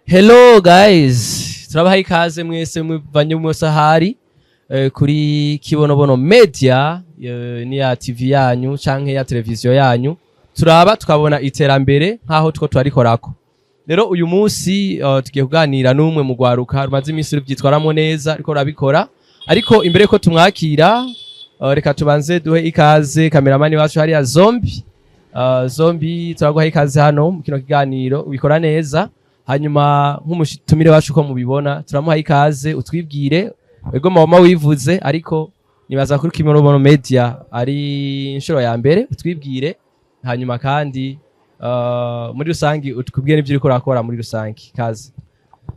Hello guys, turabaha ikaze mwese muvanye mwese ahari kuri Kibonobono Media, ni ya TV yanyu canke ya televiziyo yanyu. Turaba tukabona iterambere nkaho two twarikorako. Rero uyu munsi tugiye kuganira n'umwe mu rwaruka rumaze iminsi ruvyitwaramwo neza, ariko rurabikora. Ariko imbere ko tumwakira, reka tubanze duhe ikaze kameramani wacu hariya Zombi. Zombi, turaguha ikaze hano mu kino kiganiro, ubikora neza. Hanyuma nk'umutumire wacu, uko mubibona, turamuha ikaze utwibwire. Ego, mama wivuze, ariko nibaza kuri Kibonobono Media ari inshuro ya mbere. Utwibwire, hanyuma kandi muri rusangi utubwire n'ivyo uriko urakora muri rusangi. Kaze.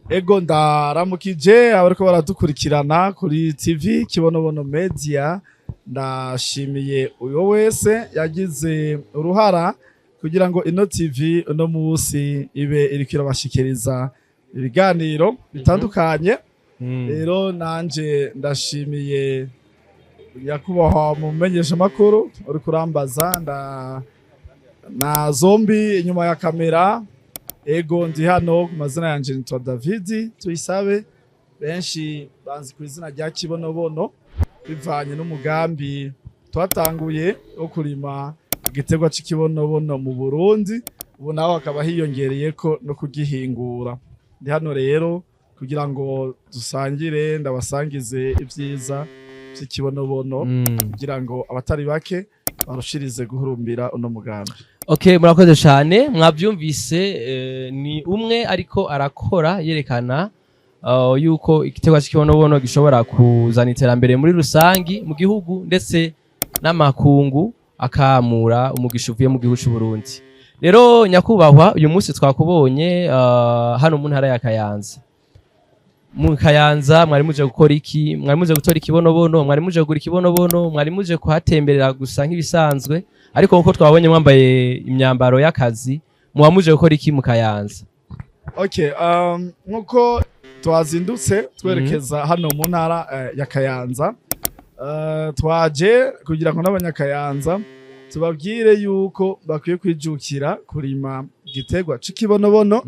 Ego, ndaramukije abariko baradukurikirana kuri TV Kibonobono Media. Ndashimiye uyo wese yagize uruhara kugira ngo ino TV uno musi ibe iriko irabashikiriza ibiganiro bitandukanye. Rero nanje ndashimiye nyakubahwa mu menyeshamakuru uriko urambaza, nda na Zombi inyuma ya kamera. Ego, ndi hano ku mazina yanje nitwa David Tuyisabe, benshi banzi ku izina rya Kibonobono, bivanye n'umugambi twatanguye wo kurima igiterwa c'ikibonobono mu Burundi, ubu naho hakaba hiyongereyeko no kugihingura. Ndi hano rero kugira ngo dusangire, ndabasangize ivyiza vy'ikibonobono kugira ngo abatari bake barushirize guhurumbira uno mugambi. Okay, murakoze cyane. Mwabyumvise, ni umwe ariko arakora yerekana yuko igiterwa cy'ikibonobono gishobora kuzana iterambere muri rusangi mu gihugu, ndetse n'amakungu akamura umugisha uvuye mu gihugu cy'u Burundi. Rero nyakubahwa, uyu munsi twakubonye hano mu ntara ya Kayanza. Mu Kayanza mwari muje gukora iki? Mwari muje gutora ikibonobono? Mwari muje kugura ikibonobono? Mwari muje kuhatemberera gusa nk'ibisanzwe? Ariko nkuko twabonye mwambaye imyambaro y'akazi, muba muje gukora iki mu Kayanza? Okay, nkuko twazindutse twerekeza hano mu ntara ya Kayanza, twaje kugira ngo n'abanyakayanza tubabwire yuko bakwiye kwijukira kurima igiterwa c'ikibonobono,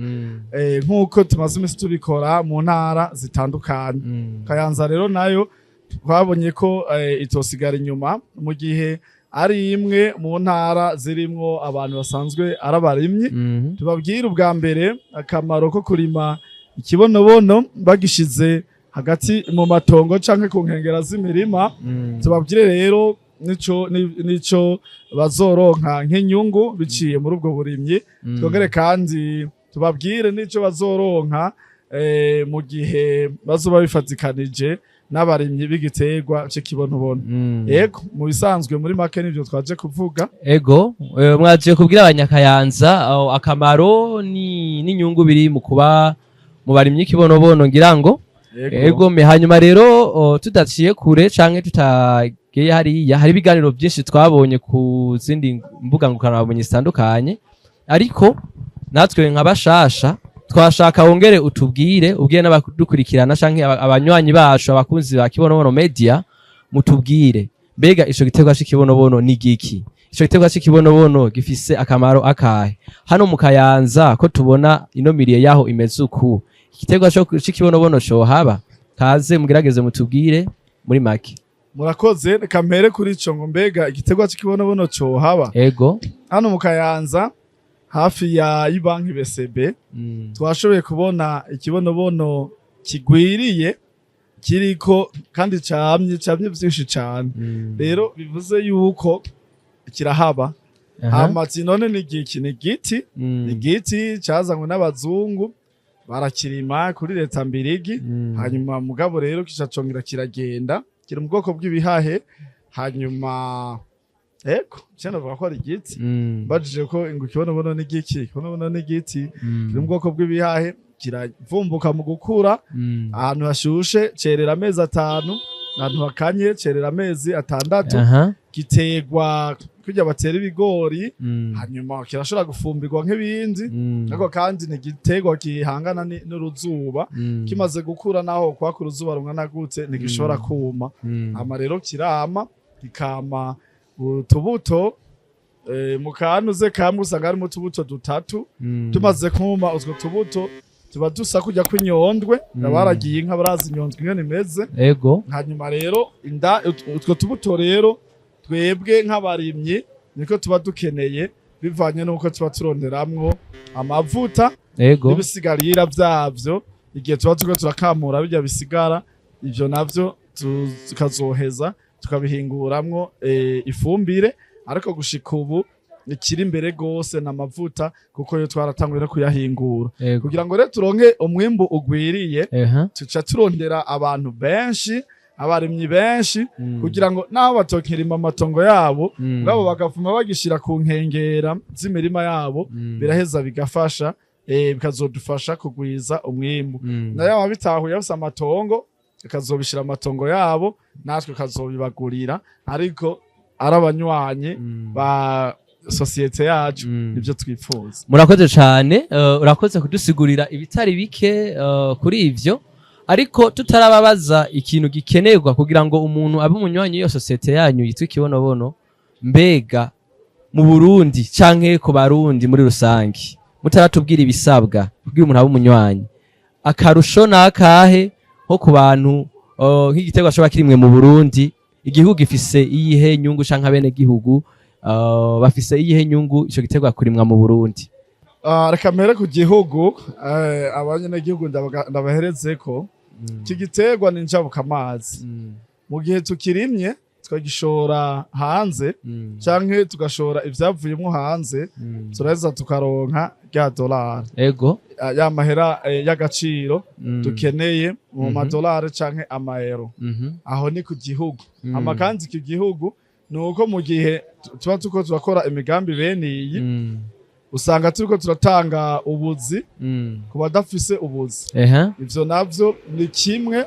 nkuko tumaze imisi tubikora mu ntara zitandukanye. Kayanza rero nayo twabonye ko itosigara inyuma mu gihe ari imwe mu ntara zirimwo abantu basanzwe ari abarimyi. Tubabwire ubwa mbere akamaro ko kurima ikibonobono bagishize hagati mu matongo canke ku nkengera z'imirima. Tubabwire rero nico bazoronka nk'inyungu biciye muri ubwo burimyi. Twongere kandi tubabwire nico bazoronka mu gihe bazoba bifatikanije n'abarimyi b'igiterwa c'ikibonobono. Yego, mu bisanzwe muri make nivyo twaje kuvuga. Ego, mwaje kubwira abanyakayanza akamaro ni n'inyungu biri mu kuba mu barimyi ikibonobono, ngira ngo. Ego me, hanyuma rero tudaciye kure canke tutagiye hariya, hari ibiganiro byinshi twabonye ku zindi mbuga ngurukanabumenyi zitandukanye, ariko natwe nka bashasha twashaka wongere utubwire, ubwire n'abadukurikirana canke abanywanyi bacu, abakunzi ba Kibonobono Media, mutubwire mbega ico giterwa c'ikibonobono ni giki? Ico giterwa c'ikibonobono gifise akamaro akahe hano mu Kayanza, ko tubona ino milieu yaho imeze uku, igiterwa c'ikibonobono cohaba? Kaze mugerageze mutubwire muri make. Murakoze. Reka mpere kuri ico ngo mbega igiterwa c'ikibonobono cohaba? Ego. Hano mu Kayanza, hafi ya y'ibanki BCB, twashoboye kubona ikibonobono kigwiriye kiriko kandi camye vyinshi cane. Rero bivuze yuko kirahaba. Hama ati none ni igiki? Ni igiti, ni igiti cazanywe n'abazungu, barakirima kuri leta mbirigi. Hanyuma mugabo rero kica congera kiragenda, kiri mu bwoko bw'ibihahe. Hanyuma ego, je novuga ko ari igiti. Mbajije ko ngo ikibonobono ni igiki, ikibonobono ni igiti kiri mu bwoko bw'ibihahe, kiravumbuka mu gukura. Ahantu hashushe cerera amezi 5, ahantu hakanye cerera amezi 6. Giterwa kurya batera ibigori. Hanyuma kirashobora gufumbirwa nk'ibindi, ariko kandi ni igiterwa gihangana n'uruzuba. Kimaze gukura, naho kwaka uruzuba rungana gute, ntigishobora kuma. Hama rero kirama, kikama utubuto, mu kanuze kamwe usanga harimo utubuto dutatu. Tumaze kuma, utwo tubuto Tuba dusa kujya kw'inyondwe. Abaragiye inka barazi inyondwe ingene imeze. Hanyuma rero inda utwo tubuto rero, twebwe nk'abarimyi niko tuba dukeneye, bivanye n'uko tuba turonderamwo amavuta n'ibisigarira vyavyo. Igihe tuba turiko turakamura birya bisigara, ivyo navyo tukazoheza tukabihinguramwo ifumbire. Ariko gushika ubu ikiri imbere gose n'amavuta, kuko yo twaratanguye no kuyahingura. Kugira ngo rero turonke umwimbu ugwiriye, tuca turondera abantu benshi, abarimyi benshi, kugira ngo naho batokirima amatongo yabo, ngabo bagavuma bagishira ku nkengera z'imirima yabo, biraheza bigafasha, bikazodufasha kugwiza umwimbu. Nayo ababitahuye bafise amatongo bakazobishira amatongo yabo, natwe kazobibagurira, ariko ari abanywanyi ba sosiyete yacu. Nivyo twifuza. Murakoze cane. Urakoze kudusigurira ibitari bike kuri ivyo. Ariko tutarababaza ikintu gikenerwa kugira ngo umuntu abe umunywanyi w'iyo sosiyete yanyu yitwa Ikibonobono, mbega mu Burundi canke ku Barundi muri rusange, mutaratubwira ibisabwa kugira umuntu abe umunywanyi, akarusho nakahe nko ku bantu, nk'igiterwa ashobora kirimwe mu Burundi, igihugu gifise iyihe nyungu, canke abenegihugu bafise iyihe nyungu ico giterwa kurimwa mu Burundi? Ah, reka mpere ku gihugu, abanyagihugu ndabaherezeko. Iki giterwa ni njabukamazi. Mu gihe tukirimye tukagishora hanze canke tugashora ivyavuyemwo hanze, turaheza tukaronka rya dolari, ya mahera y'agaciro dukeneye mu madolari canke amayero. Aho ni ku gihugu. Ama kandi iki gihugu ni uko mu gihe tuba turiko turakora imigambi bene iyi, usanga turiko turatanga ubuzi ku badafise ubuzi. Ivyo navyo ni kimwe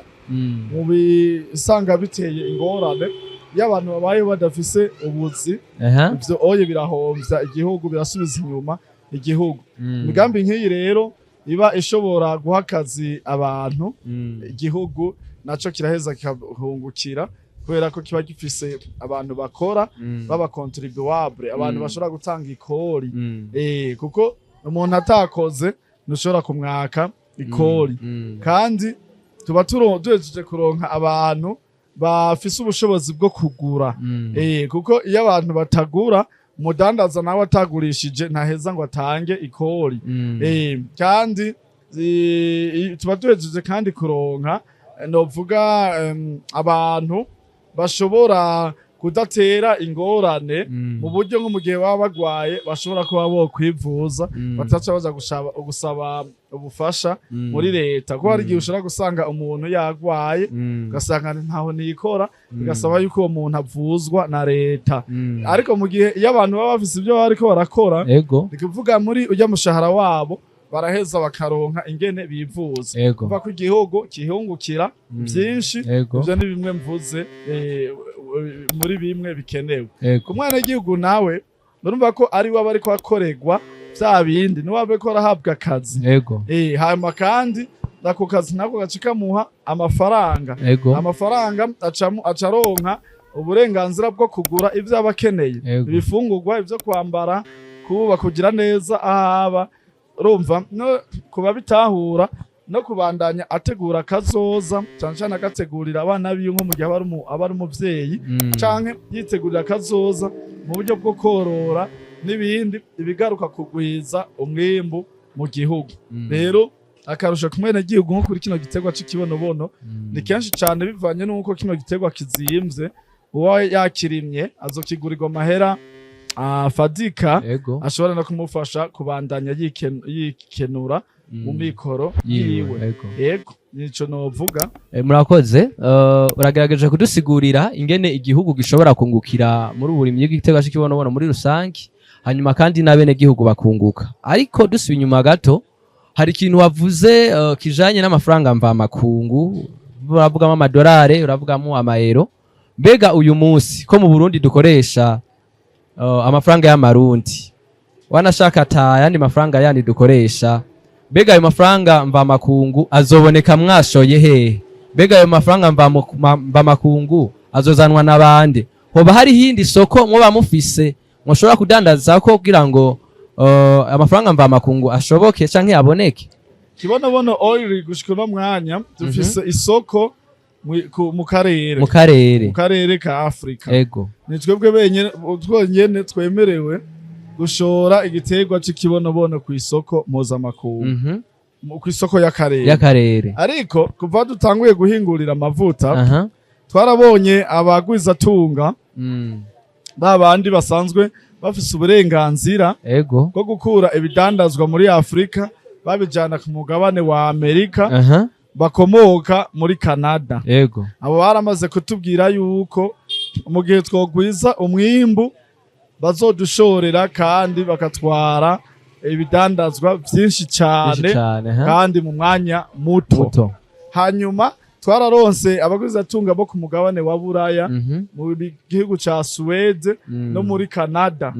mu bisanga biteye ingorane iyo abantu babayeho badafise ubuzi. Ivyo oye birahomvya igihugu, birasubiza inyuma igihugu. Imigambi nk'iyi rero iba ishobora guha akazi abantu, igihugu naco kiraheza kikahungukira, kubera ko kiba gifise abantu bakora, baba contribuable, abantu bashobora gutanga ikori. Kuko umuntu atakoze ntushobora kumwaka ikori. Kandi tuba duhejeje kuronka abantu bafise ubushobozi bwo kugura. Kuko iyo abantu batagura, umudandaza nawe atagurishije ntaheza ngo atange ikori. Kandi tuba duhejeje kandi kuronka, novuga, abantu bashobora kudatera ingorane mu buryo nko mu gihe baba bagwaye bashobora kuba bo kwivuza, bataca baza gusaba ubufasha muri leta, kuko hari igihe ushobora gusanga umuntu yagwaye, ugasanga ntaho nikora, bigasaba yuko uwo muntu avuzwa na leta. Ariko mu gihe iyo abantu baba bafise ibyo bariko barakora, ni kuvuga muri ujya mushahara wabo baraheza bakaronka ingene bivuza. Kuva ku gihugu kihungukira byinshi. Ivyo ni bimwe mvuze, muri bimwe bikenewe. Ku mwenegihugu nawe urumva ko ari we aba ariko akorerwa vya bindi, niwe aba ariko arahabwa akazi. Hanyuma kandi ako kazi nako gaca kamuha amafaranga. Amafaranga aca aronka uburenganzira bwo kugura ivyo aba akeneye, ibifungurwa, ivyo kwambara, kuba kugira neza ahaba, urumva no kuba bitahura no kubandanya ategura kazoza, cyane cyane agategurira abana biwe, nko mu gihe aba ari umuvyeyi, canke yitegurira kazoza mu buryo bwo korora n'ibindi, ibigaruka kugwiza umwimbu mu gihugu. Rero akarusho ku mwenegihugu nko kuri kino giterwa c'ikibonobono ni kenshi cyane, bivanye n'uko kino giterwa kizimvye. Uwa yakirimye azokigurirwa amahera afadika, ashobora no kumufasha kubandanya yikenura mu mikoro yiwe. Yego, nico novuga. Murakoze. Uragerageje kudusigurira ingene igihugu gishobora kungukira muri uburimyi bw'igiterwa c'ikibonobono muri rusange, hanyuma kandi n'abenegihugu bakunguka. Ariko dusubiye inyuma gato, hari ikintu wavuze kijanye n'amafaranga mvamakungu, uravugamo amadolari, uravugamo amayero. Mbega uyu munsi ko mu Burundi dukoresha amafaranga y'amarundi, wanashaka ata yandi mafaranga yandi dukoresha, mbega ayo mafaranga mvamakungu azoboneka mwashoye hehe? Mbega ayo mafaranga mvamakungu azozanwa n'abandi? Hoba hari iyindi soko mwoba mufise mushobora kudandazako kugira ngo amafaranga mvamakungu ashoboke canke aboneke? Kibonobono Oil gushika uno mwanya dufise isoko mu karere, Mu karere. mu karere ka Afrika. Ni twebwe benyene twonyene twemerewe gushora igiterwa c'ikibonobono ku isoko mpuzamakungu, ku isoko y'akarere. Y'akarere. Ariko kuva dutanguye guhingurira amavuta, twarabonye abagwizatunga, ba bandi basanzwe bafise uburenganzira bwo gukura ibidandazwa muri Afrika babijana ku mugabane wa Amerika, bakomoka muri Canada. Abo baramaze kutubwira yuko mu gihe twogwiza umwimbu bazodushorera kandi bakatwara ibidandazwa vyinshi cane, Byinshi cane, aha. kandi mu mwanya muto. Muto. Hanyuma twararonse abagwizatunga bo ku mugabane wa Buraya, mu gihugu ca Suwede no muri Canada.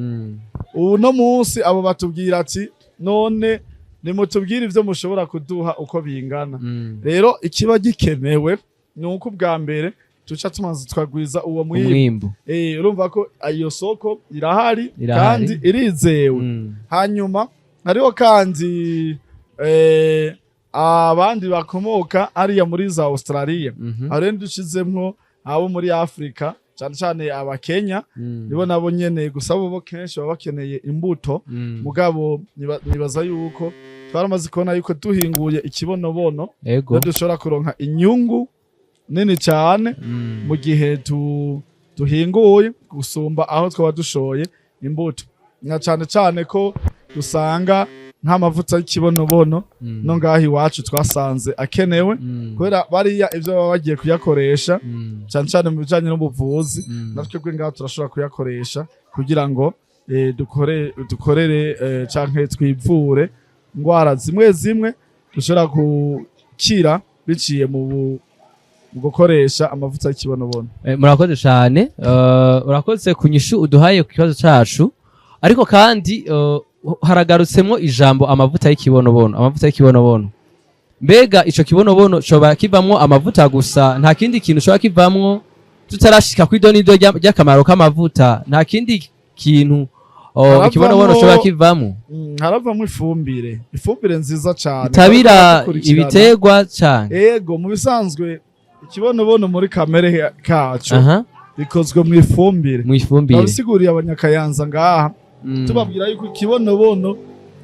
Ubu no munsi abo batubwira ati: "None nimutubwire ivyo mushobora kuduha uko bingana." Rero ikiba gikenewe ni uko ubwa mbere tuca tumaze tukagwiza uwo mwimbu. Umwimbu. Urumva ko iyo soko irahari, Irahari. kandi irizewe. Hanyuma hariho kandi abandi bakomoka hariya muri za Australia. Aho rero dushizemwo abo muri Afrika, cane cane Abakenya, nibo nabo nyene, gusa bo kenshi baba bakeneye imbuto. Mugabo nibaza yuko twaramaze kubona yuko duhinguye ikibonobono rero dushobora kuronka inyungu nini cane mu gihe duhinguye gusumba aho twaba dushoye imbuto, na cane cane ko dusanga nk'amavuta y'ikibonobono no ngaho iwacu twasanze akenewe, kubera bariya ivyo baba bagiye kuyakoresha, cane cane mu bijanye n'ubuvuzi, natwe bwe ngaho turashobora kuyakoresha kugira ngo dukorere canke twivure ingwara zimwe zimwe dushobora gukira biciye mu gukoresha amavuta y'ikibonobono. Murakoze cyane. Urakoze ku nyishu uduhaye ku kibazo cacu, ariko kandi haragarutsemo ijambo amavuta y'ikibonobono. Amavuta y'ikibonobono, mbega ico kibonobono coba kivamwo amavuta gusa, nta kindi kintu coba kivamwo? Tutarashika kw'idonido ry'akamaro k'amavuta, nta kindi kintu ikibonobono coba kivamwo? Haravamwo ifumbire nziza cane Itabira dukurikirana. ibiterwa cane. Ego, mu bisanzwe ikibonobono muri kamere kacu bikozwe mu ifumbire. Mu ifumbire. Babisiguriye Abanyakayanza ngaha, tubabwira yuko ikibonobono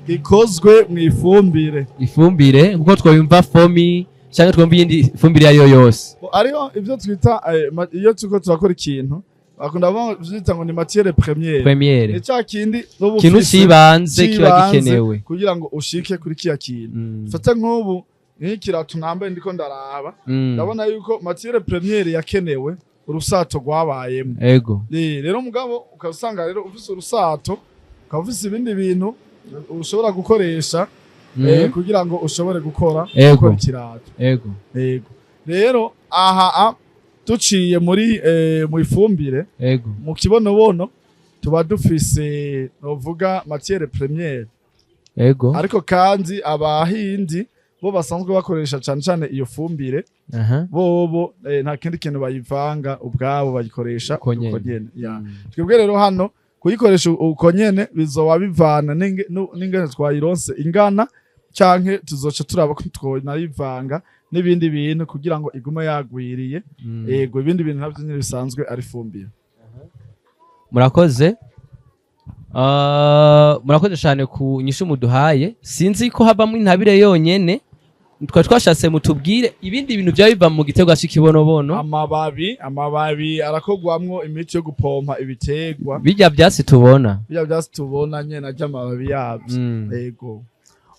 gikozwe mu ifumbire. Ifumbire nkuko twumva fomi cyangwa twumva iyindi fumbire iyo ariyo yose. Ariho ibyo twita iyo turiko turakora ikintu bakunda kuvyita ngo ni matière première. Première. Ni ca kindi n'uba Ikintu ufise cibanze kiba c'ibanze gikenewe kugira ngo ushike kuri kiya kintu. Fata nk'ubu nk'ikirato nambaye, ndiko ndaraba, ndabona yuko matière première yakenewe urusato rwabayemo. Rero mugabo ukasanga rero ufise urusato, ukaba ufise ibindi bintu ushobora gukoresha kugira ngo ushobore gukora gukora ikirato. Yego, rero aha duciye muri mu ifumbire, mu kibonobono tuba dufise novuga matière première. Ariko kandi Abahindi bo basanzwe bakoresha cane cane iyo fumbire, bobo nta kindi kintu bayivanga, ubwabo bayikoresha Uko nyene. uko nyene. Ya. Twebwe rero hano kuyikoresha uko nyene bizoba bivana n'ingene twayironse ingana, canke tuzoca turaba ko twonayivanga n'ibindi bintu kugira ngo igume yagwiriye. Yego, ibindi bintu navyo nyene bisanzwe ari ifumbire. Murakoze. Murakoze cyane ku nyishu muduhaye. Sinzi ko habamo intabire yonyene, twari twashatse mutubwire ibindi bintu byaba biva mu giterwa c'ikibonobono. Amababi arakorwamwo imiti yo gupompa ibiterwa. Bijya byatsi tubona. Birya vyatsi tubona nyene arya amababi yavyo. Yego.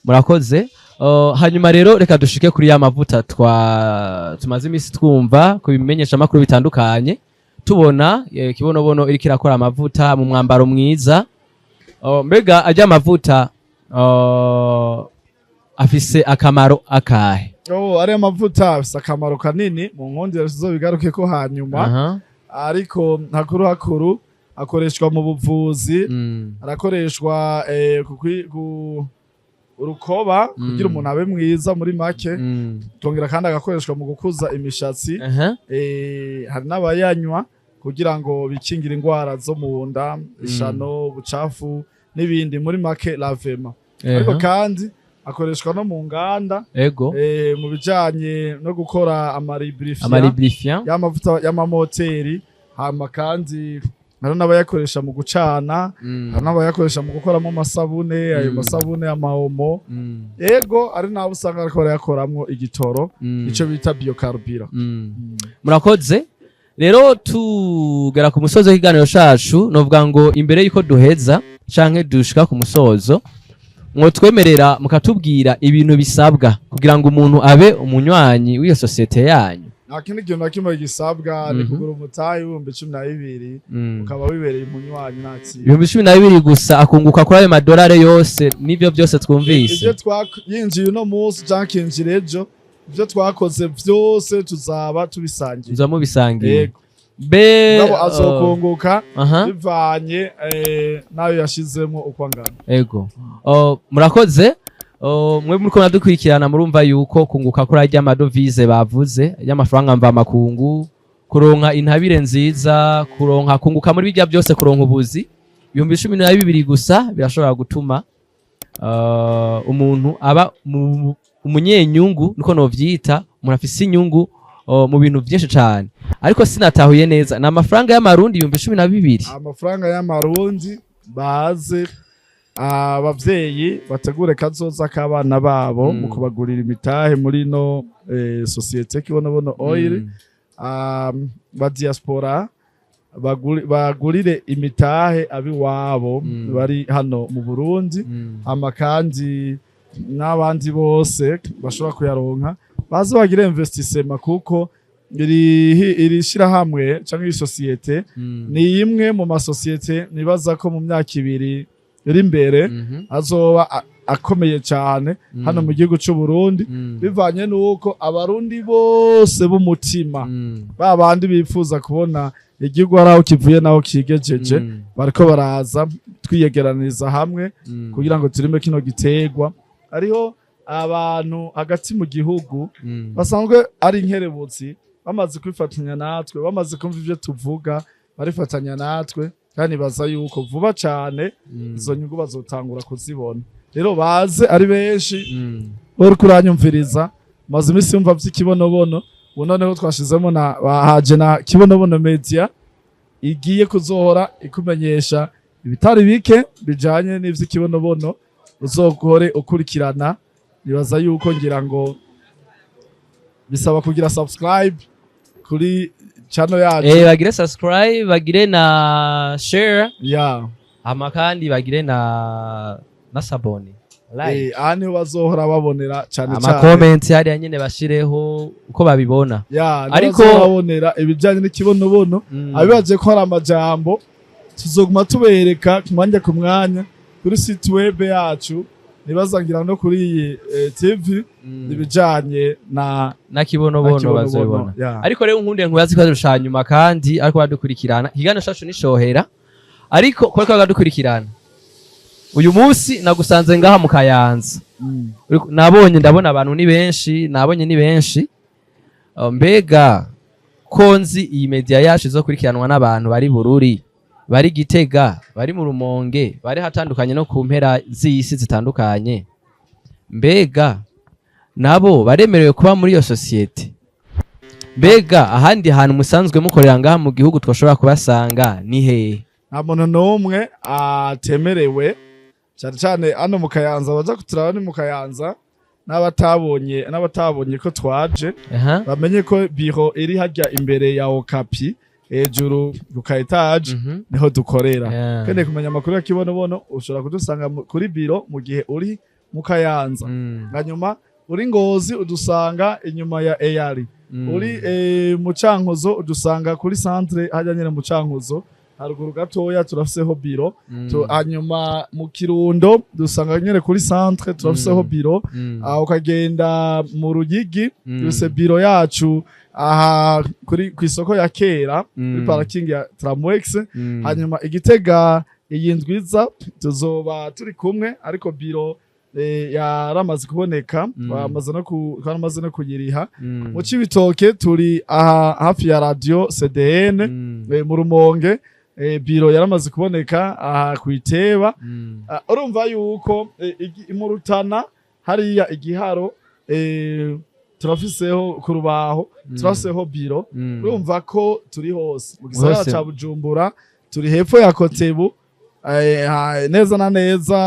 Murakoze. Hanyuma rero reka dushike kuri ya mavuta twa tumaze iminsi twumva ku bimenyeshamakuru bitandukanye, tubona Kibonobono iriko irakora amavuta mu mwambaro mwiza. Mbega arya amavuta afise akamaro akahe? Oh, ariya mavuta afise akamaro kanini, mu nkundire tuzobigaruke ko hanyuma. Ariko hakuru hakuru akoreshwa mu buvuzi, arakoreshwa ku urukoba kugira umuntu abe mwiza muri make. Kongera kandi agakoreshwa mu gukuza imishatsi. Hari n'abayanywa kugira ngo bikingire indwara zo mu nda, ishano, ubucafu n'ibindi, muri make lavement. Ariko kandi Akoreshwa no mu nganda, mu bijanye no gukora amalubrifiant, Amalubrifiant. y'amavuta y'amamoteri. Hama kandi hari n'abayakoresha mu gucana, hari n'abayakoresha mu gukoramo amasabune, ayo masabune, amaomo. Ego, ari nabo usanga ariko barayakoramwo igitoro, ico bita biocarburant. Murakoze. Rero tugera ku musozo w'ikiganiro cacu. Novuga ngo imbere yuko duheza canke dushika ku musozo, mwotwemerera mukatubwira ibintu bisabwa kugira ngo umuntu abe umunywanyi w'iyo sosiyete yanyu? Nta kindi kintu na kimwe gisabwa, ni kugura umutahe w'12,000, ukaba wibereye umunywanyi, nta kintu. 12,000 gusa, akunguka kuri ayo madolari yose n'ivyo byose twumvise? Ibyo yinjiye uno munsi canke akinjira ejo, ibyo twakoze vyose tuzaba tubisangiye. Muzoba mubisangiye. Yego. Be Mugabo azokunguka bivanye n'ayo yashizemo uko angana. Ego. Oh, murakoze. Oh, mwe muriko muradukurikirana, murumva yuko kunguka kuri arya amadovize bavuze y'amafaranga mvamakungu, kuronka intabire nziza, kuronka kunguka muri bijya byose, kuronka ubuzi, 12,000 gusa birashobora gutuma umuntu aba umunyenyungu, niko novyita, umuntu afise inyungu mu bintu vyinshi cane. Ariko sinatahuye neza, ni amafaranga y'amarundi 12,000? Amafaranga y'amarundi. Baze abavyeyi bategure kazoza k'abana babo mu kubagurira imitahe muri no société Kibonobono Oil. Ba diaspora bagurire imitahe abiwabo bari hano mu Burundi. Hama kandi n'abandi bose bashobora kuyaronka baze bagire investissement, kuko iri shirahamwe canke iyi société ni imwe mu masosiyete nibaza ko mu myaka 2 iri imbere azoba akomeye cyane hano mu gihugu c'u Burundi, bivanye n'uko abarundi bose b'umutima, ba bandi bifuza kubona igihugu hari aho kivuye n'aho kigejeje, bariko baraza twiyegeraniriza hamwe kugira ngo turime kino giterwa. Hariho abantu hagati mu gihugu basanzwe ari inkerebutsi, bamaze kwifatanya natwe, bamaze kumva ivyo tuvuga, barifatanya natwe, kandi baza yuko vuba cane izo nyungu bazotangura kuzibona. Rero baze ari benshi. Uriko uranyumviriza, maze iminsi yumva vy'ikibonobono, ubu noneho twashizemo na bahaje na Kibonobono Media igiye kuzohora ikumenyesha ibitari bike bijanye n'ivy'ikibonobono. Uzohore ukurikirana. Nibaza yuko ngira ngo bisaba kugira subscribe kuri channel yacu. Bagire subscribe, bagire na share, hama kandi bagire na s'abonner, like. Aha niho bazohora babonera cane cane. Amakomenti hariya nyene bashireho uko babibona. Ya, niho bazohora babonera ibijanye n'ikibonobono. Abibaje ko hari amajambo, tuzoguma tubereka ku mwanya ku mwanya kuri site web yacu, nibaza ngira no kuri iyi TV, ibijanye na Na Kibonobono. Na Kibonobono, Bazobibona. Ya. Ariko rero nkunde nkubazi ko arusha nyuma, kandi ariko badukurikirana, ikiganiro cacu nishohera, ariko kubera ko badukurikirana uyu munsi nagusanze ngaha mu Kayanza. Nabonye, ndabona abantu ni benshi, nabonye ni benshi. Mbega ko nzi iyi media yacu izokurikiranwa n'abantu bari Bururi, bari Gitega, bari mu Rumonge, bari hatandukanye no ku mpera z'isi zitandukanye, mbega nabo baremerewe kuba muri iyo sosiyete? Mbega ahandi hantu musanzwe mukorera ngaha mu gihugu twashobora kubasanga ni hehe? Nta muntu n'umwe atemerewe, cyane cyane hano mu Kayanza. Baza kuturaba ni mu Kayanza, n'abatabonye ko twaje, bamenye ko biro iri hajya imbere ya Okapi, hejuru ku ka étage, niho dukorera. Keneye kumenya amakuru ya Kibonobono, ushobora kudusanga kuri biro mu gihe uri mu Kayanza. Hanyuma uri Ngozi udusanga inyuma ya Eyari. Uri mu Cankuzo udusanga kuri centre hajya nyene mu Cankuzo, haruguru gatoya turafiseho biro. Hanyuma mu Kirundo dusanga nyene kuri centre, turafiseho biro. Aho ukagenda mu Ruyigi, dufise biro yacu aha kuri kw'isoko ya kera, kuri parking ya Tramwex. Hanyuma igitega iyi ndwiza tuzoba turi kumwe, ariko biro yaramaze kuboneka, twaramaze no kuyiriha. Mu Cibitoke turi aha hafi ya radio CDN. Mu Rumonge biro yaramaze kuboneka aha kwiteba. Urumva yuko mu Rutana. Hariya igiharo, turafiseho ku rubaho, turafiseho biro. Urumva ko turi hose mu gisagara Hose. ca Bujumbura. Turi hepfo ya Kotebu, neza na neza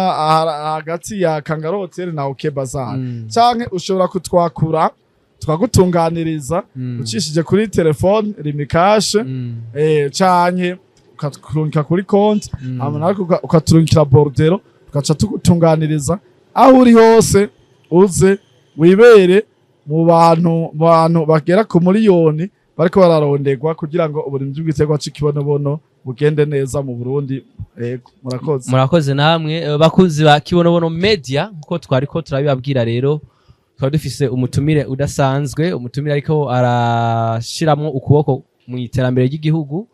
hagati ya Kangaro Hotel na OK Bazar. Canke ushobora kutwakura tukagutunganiriza ucishije kuri telefone Lumicash, canke ukaturungika kuri konti, hama natwe ukaturungikira bordereau, tugaca tugutunganiriza aho uri hose. Uze wibere mu bantu bagera ku miliyoni bariko bararondegwa kugira ngo uburimyi bw'igiterwa c'ikibonobono bugende neza mu Burundi. Yego, murakoze. Murakoze namwe, bakunzi ba Kibonobono Media. Nkuko twariko turabibabwira rero, twari dufise umutumire udasanzwe, umutumire ariko arashiramwo ukuboko mu iterambere ry'igihugu.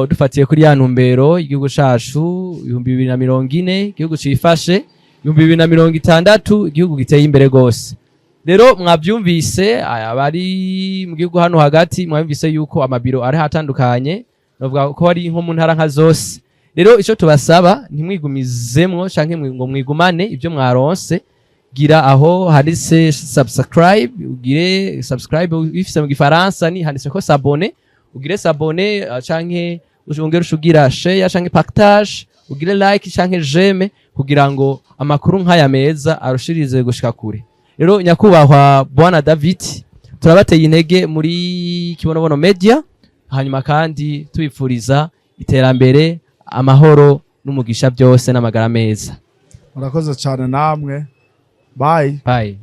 Dufatiye kuri ya ntumbero y'igihugu cacu, 2040 igihugu cifashe, 2060 igihugu giteye imbere gose. Rero mwavyumvise, abari mu gihugu hano hagati mwumvise yuko amabiro ari hatandukanye, bavuga ko ari nko mu ntara nka zose. Rero ico tubasaba, ntimwigumizemwo canke ngo mwigumane ibyo mwaronse. Gira aho handitse subscribe, ugire subscribe. Bifise mu Gifaransa ni handitse ko s'abonner, ugire s'abonner, canke ongera ushugira share canke partage, ugire like canke j'aime, kugira ngo amakuru nk'aya meza arushirize gushika kure. Rero nyakubahwa bwana David, turabateye intege muri Kibonobono Media, hanyuma kandi tubifuriza iterambere, amahoro n'umugisha byose n'amagara meza. Murakoze cyane namwe. Bye. Bye.